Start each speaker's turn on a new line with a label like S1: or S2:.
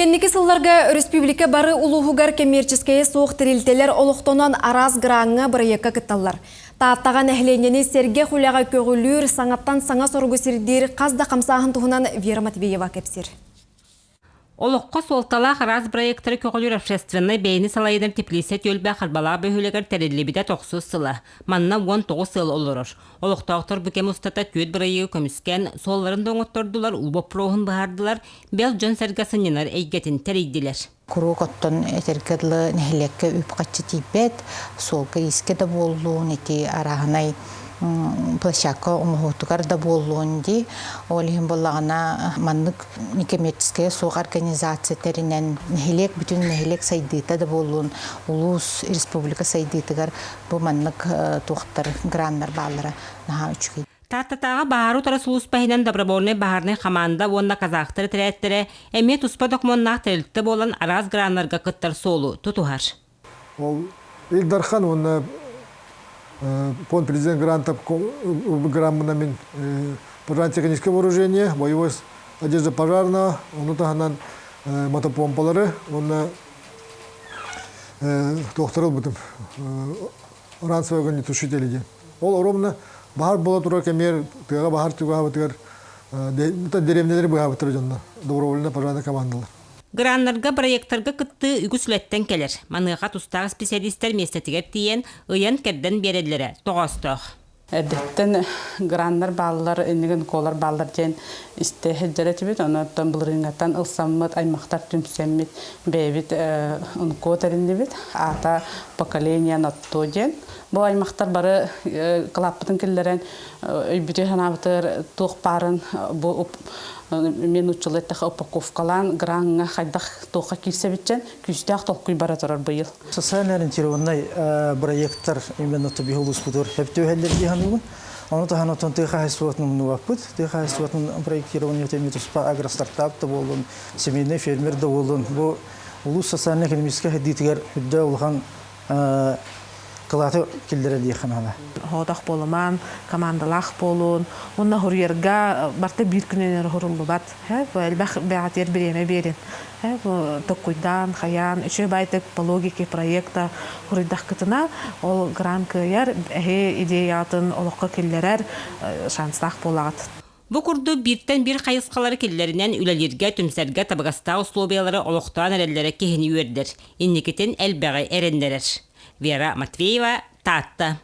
S1: Кэнники сылларга өрөспүүбүлүкэ бары улууһугар кэмиэрчэскэйэ суох тэрилтэлэр олохтонон араас граҥҥа бырайыакка кытталлар. Тааттаҕа нэһилиэнньэни сэргэх үлэҕэ көҕүлүүр, саҥаттан саҥа соругу сирдиир хас да хамсааһын туһунан Вера Матвеева кэпсиир.
S2: Олоххо суолталаах араас бырайыактары көҕүлүүр общественнай бэйэни салайынар теплица түөлбэ Харбалаах бөһүөлэгэр тэриллибитэ тохсус сыла. Манна 19 сыл олорор. Олохтоохтор бу кэм устата түөрт бырайыагы көмүскээн, суолларын да оҥоттордулар, уу боппуруоһун быһаардылар, бэл дьон-сэргэ сынньанар эйгэтин тэрийдилэр.
S3: Куруук оттон этэргэ дылы нэһилиэккэ үп-харчы тиийбэт, суолга-иискэ да буоллун, ити арааһынай площадка оҥоһуутугар да буоллун дии. Ол иһин буоллаҕына маннык некоммерческая суох организация тэринэн нэһилиэк бүтүн нэһилиэк сайдыыта да буоллун, улуус, республика сайдыытыгар бу маннык туохтар граннар бааллара наһаа үчүгэй.
S2: Тааттатааҕы баһаары утары сулууспа иһинэн добровольнай баһаарынай хамаанда уонна казахтар этэрээттэрэ эмиэ туспа докумуоннаах тэрилтэ буолан араас граннарга кыттар суолу тутуһар.
S4: Ол Ил Дархан уонна фонд президент грантов граммына мин пожарно-техническое вооружение, боевой одежда пожарного, ону таһынан мотопомпалары уонна туохтары ылбытым ранцевый огнетушители диэн. Ол ровно баһар буола турар кэмигэр тыаҕа баһар чугаһабытыгар дэриэбинэлэри быһаабыттар дьонно добровольно пожарная командалар.
S2: Граннарга, проектарга кыттыы үгүс үлэттэн кэлэр. Маныаха тустаах специалистар миэстэтигэр тиийэн, ыйан-кэрдэн биэрэллэрэ тоҕоостоох.
S5: Эрдэттэн граннар бааллар, иннигин уколар бааллар диэн истэ сылдьар этибит. Онон былырыыҥҥаттан ылсаммыт, аймахтар түмсэммит, бэйэбит НКО тэриннибит. Аата «Поколение Натто» диэн. Бу аймахтар бары кылааппытын киллэрэн, өйбүтүгэр-санаабытыгар туох баарын бу мен нууччалыы эттэххэ упаковкалаан граҥҥа хайдах туохха киирсэбитчэн күүстээх толкуй бара турар быйыл.
S6: Социально ориентированный проекттар именно тобиһ улууспутугар сөптөөһөллөр дии саныыбын. Ону таһынан отон тыа хаһайыстыбатын умнубаппыт. Тыа хаһайыстыбатын проектирование эмиэ туспа агростартап да буоллун, семейный фермер да буоллун. Бу улуус социально-экономическай сайдыытыгар үрдэ улахан кылааты киллэрэ диэххэ наада.
S7: Хоотох буолумаан, командалаах буолуун, уонна хуруйарга барта биир күнүнэн хуруллубат. Элбэх бэҕэтиэр бириэмэ биэрин. Токкуйдаан, хайаан, үчүгэй байтык по логике проекта хуруйдахкытына, ол грант кыайар, эһи идеяҕытын олоххо киллэрэр шанстаах буолаҕыт.
S2: Бу курдук бииртэн биир хайысхалары киллэринэн үлэлииргэ, түмсэргэ табыгастаах условиялары олохтоон эрэллэрэ киһини үөрдэр, инникитин элбэҕи эрэннэрэр. Вера Матвеева, Таатта.